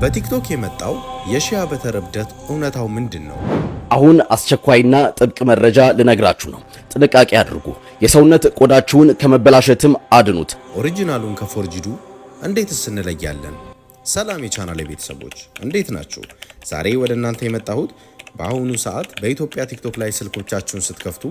በቲክቶክ የመጣው የ shea butter እብደት እውነታው ምንድን ነው? አሁን አስቸኳይና ጥብቅ መረጃ ልነግራችሁ ነው። ጥንቃቄ አድርጉ። የሰውነት ቆዳችሁን ከመበላሸትም አድኑት። Original ኡን ከ forged ኡ እንዴትስ እንለያለን? ሰላም የቻናል ቤተሰቦች፣ እንዴት ናችሁ? ዛሬ ወደ እናንተ የመጣሁት በአሁኑ ሰዓት በኢትዮጵያ ቲክቶክ ላይ ስልኮቻችሁን ስትከፍቱ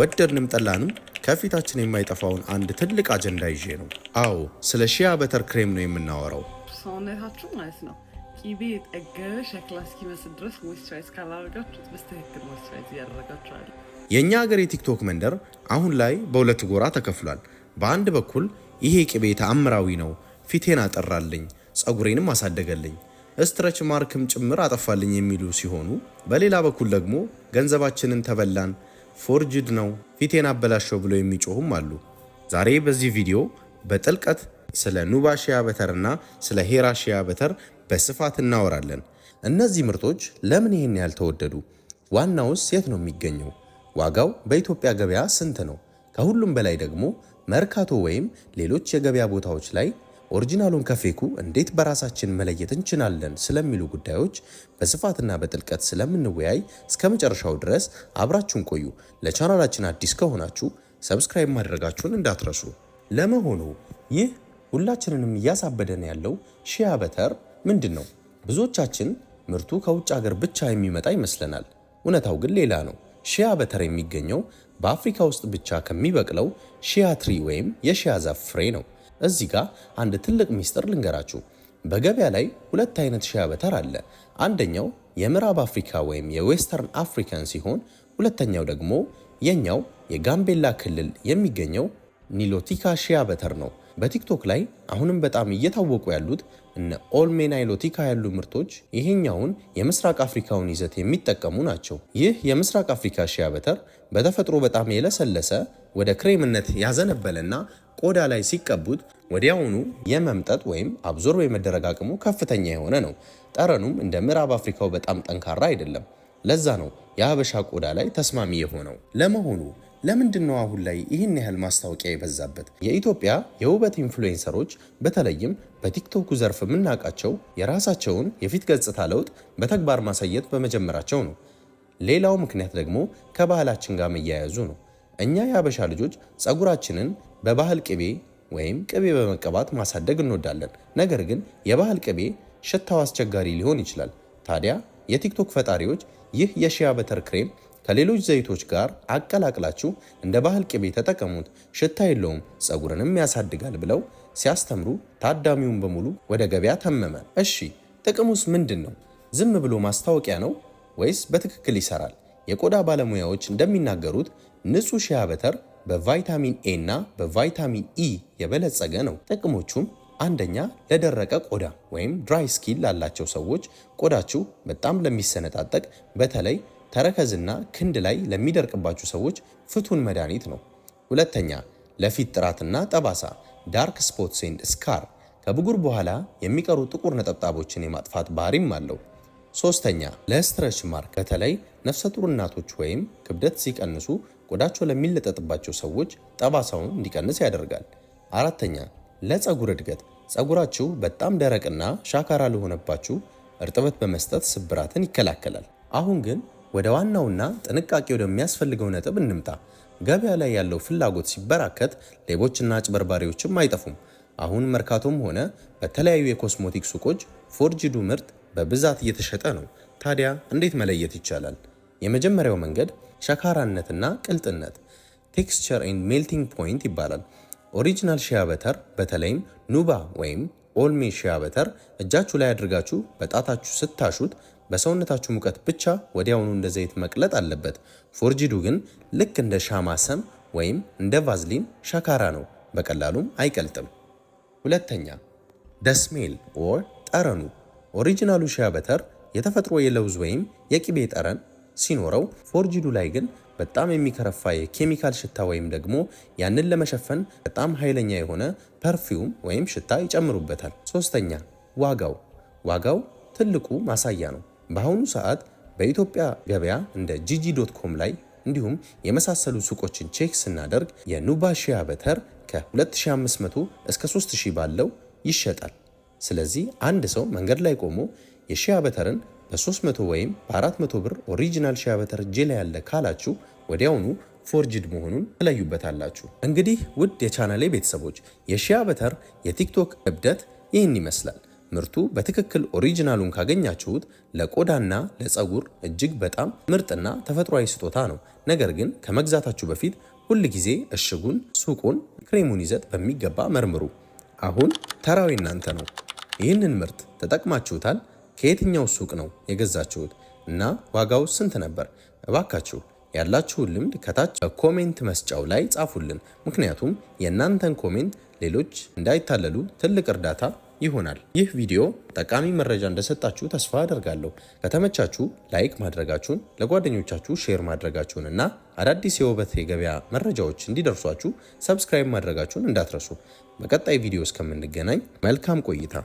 ወደድንም ጠላንም ከፊታችን የማይጠፋውን አንድ ትልቅ አጀንዳ ይዤ ነው። አዎ፣ ስለ shea butter ክሬም ነው የምናወራው። ሰውነታችሁ ማለት ነው ቂቤ የጠገበ ሸክላ እስኪመስል ድረስ moisturize ካላደረጋችሁት በስትክክል moisturize እያደረጋችሁ አለ። የእኛ ሀገር የቲክቶክ መንደር አሁን ላይ በሁለት ጎራ ተከፍሏል። በአንድ በኩል ይሄ ቅቤ ተአምራዊ ነው፣ ፊቴን አጠራልኝ፣ ጸጉሬንም አሳደገልኝ፣ stretch mark ም ጭምር አጠፋልኝ የሚሉ ሲሆኑ፣ በሌላ በኩል ደግሞ ገንዘባችንን ተበላን፣ forged ነው፣ ፊቴን አበላሸው ብለው የሚጮሁም አሉ። ዛሬ በዚህ ቪዲዮ በጥልቀት ስለ ኑባ shea butter እና ስለ ሄራ shea butter በስፋት እናወራለን። እነዚህ ምርቶች ለምን ይህን ያህል ተወደዱ? ዋናውስ የት ነው የሚገኘው? ዋጋው በኢትዮጵያ ገበያ ስንት ነው? ከሁሉም በላይ ደግሞ መርካቶ ወይም ሌሎች የገበያ ቦታዎች ላይ original ኡን ከ fake ኡ እንዴት በራሳችን መለየት እንችላለን ስለሚሉ ጉዳዮች በስፋትና በጥልቀት ስለምንወያይ እስከ መጨረሻው ድረስ አብራችሁን ቆዩ። ለቻናላችን አዲስ ከሆናችሁ subscribe ማድረጋችሁን እንዳትረሱ። ለመሆኑ ይህ ሁላችንንም እያሳበደን ያለው shea butter ምንድን ነው? ብዙዎቻችን ምርቱ ከውጭ ሀገር ብቻ የሚመጣ ይመስለናል። እውነታው ግን ሌላ ነው። Shea butter የሚገኘው በአፍሪካ ውስጥ ብቻ ከሚበቅለው shea tree ወይም የ shea ዛፍ ፍሬ ነው። እዚህ ጋር አንድ ትልቅ ሚስጥር ልንገራችሁ። በገበያ ላይ ሁለት አይነት shea butter አለ። አንደኛው የምዕራብ አፍሪካ ወይም የ Western African ሲሆን ሁለተኛው ደግሞ የኛው የጋምቤላ ክልል የሚገኘው Nilotica shea butter ነው። በቲክቶክ ላይ አሁንም በጣም እየታወቁ ያሉት እነ ኦልሜ Nilotica ያሉ ምርቶች ይሄኛውን የምስራቅ አፍሪካውን ይዘት የሚጠቀሙ ናቸው። ይህ የምስራቅ አፍሪካ shea butter በተፈጥሮ በጣም የለሰለሰ፣ ወደ ክሬምነት ያዘነበለና ቆዳ ላይ ሲቀቡት ወዲያውኑ የመምጠጥ ወይም absorb የመደረግ አቅሙ ከፍተኛ የሆነ ነው። ጠረኑም እንደ ምዕራብ አፍሪካው በጣም ጠንካራ አይደለም። ለዛ ነው የሀበሻ ቆዳ ላይ ተስማሚ የሆነው። ለመሆኑ ለምንድን ነው አሁን ላይ ይህን ያህል ማስታወቂያ የበዛበት? የኢትዮጵያ የውበት influencer ኦች፣ በተለይም በቲክቶኩ ዘርፍ የምናውቃቸው፣ የራሳቸውን የፊት ገጽታ ለውጥ በተግባር ማሳየት በመጀመራቸው ነው። ሌላው ምክንያት ደግሞ ከባህላችን ጋር መያያዙ ነው። እኛ የሀበሻ ልጆች ጸጉራችንን በባህል ቅቤ ወይም ቅቤ በመቀባት ማሳደግ እንወዳለን። ነገር ግን የባህል ቅቤ ሽታው አስቸጋሪ ሊሆን ይችላል። ታዲያ የቲክቶክ ፈጣሪዎች ይህ የ shea butter ክሬም ከሌሎች ዘይቶች ጋር አቀላቅላችሁ እንደ ባህል ቅቤ ተጠቀሙት፣ ሽታ የለውም፣ ጸጉርንም ያሳድጋል ብለው ሲያስተምሩ ታዳሚውን በሙሉ ወደ ገበያ ተመመ። እሺ፣ ጥቅሙስ ምንድን ነው? ዝም ብሎ ማስታወቂያ ነው ወይስ በትክክል ይሰራል? የቆዳ ባለሙያዎች እንደሚናገሩት ንጹህ shea butter በቫይታሚን ኤ እና በቫይታሚን ኢ የበለጸገ ነው። ጥቅሞቹም አንደኛ፣ ለደረቀ ቆዳ ወይም dry skin ላላቸው ሰዎች፣ ቆዳችሁ በጣም ለሚሰነጣጠቅ፣ በተለይ ተረከዝና ክንድ ላይ ለሚደርቅባችሁ ሰዎች ፍቱን መድኃኒት ነው። ሁለተኛ፣ ለፊት ጥራትና ጠባሳ፣ dark spots and scar፣ ከብጉር በኋላ የሚቀሩ ጥቁር ነጠብጣቦችን የማጥፋት ባህሪም አለው። ሶስተኛ፣ ለ stretch mark፣ በተለይ ነፍሰ ጡር እናቶች ወይም ክብደት ሲቀንሱ ቆዳቸው ለሚለጠጥባቸው ሰዎች ጠባሳውን እንዲቀንስ ያደርጋል። አራተኛ፣ ለፀጉር እድገት፣ ፀጉራችሁ በጣም ደረቅና ሻካራ ለሆነባችሁ እርጥበት በመስጠት ስብራትን ይከላከላል። አሁን ግን ወደ ዋናውና ጥንቃቄ ወደሚያስፈልገው ነጥብ እንምጣ። ገበያ ላይ ያለው ፍላጎት ሲበራከት ሌቦችና አጭበርባሪዎችም አይጠፉም። አሁን መርካቶም ሆነ በተለያዩ የ cosmetic ሱቆች forged ኡ ምርት በብዛት እየተሸጠ ነው። ታዲያ እንዴት መለየት ይቻላል? የመጀመሪያው መንገድ ሸካራነትና ቅልጥነት፣ texture and melting point ይባላል። Original shea butter፣ በተለይም ኑባ ወይም ኦልሜ shea butter፣ እጃችሁ ላይ አድርጋችሁ በጣታችሁ ስታሹት በሰውነታችሁ ሙቀት ብቻ ወዲያውኑ እንደ ዘይት መቅለጥ አለበት። Forged ኡ ግን ልክ እንደ ሻማ ሰም ወይም እንደ ቫዝሊን ሸካራ ነው፣ በቀላሉም አይቀልጥም። ሁለተኛ፣ the smell or ጠረኑ። Original ኡ shea butter የተፈጥሮ የለውዝ ወይም የቅቤ ጠረን ሲኖረው forged ኡ ላይ ግን በጣም የሚከረፋ የኬሚካል ሽታ ወይም ደግሞ ያንን ለመሸፈን በጣም ኃይለኛ የሆነ perfume ወይም ሽታ ይጨምሩበታል። ሶስተኛ፣ ዋጋው። ዋጋው ትልቁ ማሳያ ነው። በአሁኑ ሰዓት በኢትዮጵያ ገበያ እንደ ጂጂ.com ላይ እንዲሁም የመሳሰሉ ሱቆችን check ስናደርግ የኑባ shea butter ከ2500 እስከ 3000 ባለው ይሸጣል። ስለዚህ አንድ ሰው መንገድ ላይ ቆሞ የ shea butter ን በ300 ወይም በ400 ብር original shea butter እጄ ላይ ያለ ካላችሁ ወዲያውኑ forged መሆኑን ትለዩበታላችሁ። እንግዲህ ውድ የቻናሌ ቤተሰቦች፣ የ shea butter የቲክቶክ እብደት ይህን ይመስላል። ምርቱ በትክክል original ኡን ካገኛችሁት ለቆዳና ለፀጉር እጅግ በጣም ምርጥና ተፈጥሯዊ ስጦታ ነው። ነገር ግን ከመግዛታችሁ በፊት ሁል ጊዜ እሽጉን፣ ሱቁን፣ ክሬሙን ይዘት በሚገባ መርምሩ። አሁን ተራው የእናንተ ነው። ይህንን ምርት ተጠቅማችሁታል? ከየትኛው ሱቅ ነው የገዛችሁት? እና ዋጋው ስንት ነበር? እባካችሁ ያላችሁን ልምድ ከታች በ comment መስጫው ላይ ጻፉልን። ምክንያቱም የእናንተን comment ሌሎች እንዳይታለሉ ትልቅ እርዳታ ይሆናል። ይህ ቪዲዮ ጠቃሚ መረጃ እንደሰጣችሁ ተስፋ አደርጋለሁ። ከተመቻችሁ like ማድረጋችሁን፣ ለጓደኞቻችሁ share ማድረጋችሁን እና አዳዲስ የውበት የገበያ መረጃዎች እንዲደርሷችሁ subscribe ማድረጋችሁን እንዳትረሱ። በቀጣይ ቪዲዮ እስከምንገናኝ መልካም ቆይታ።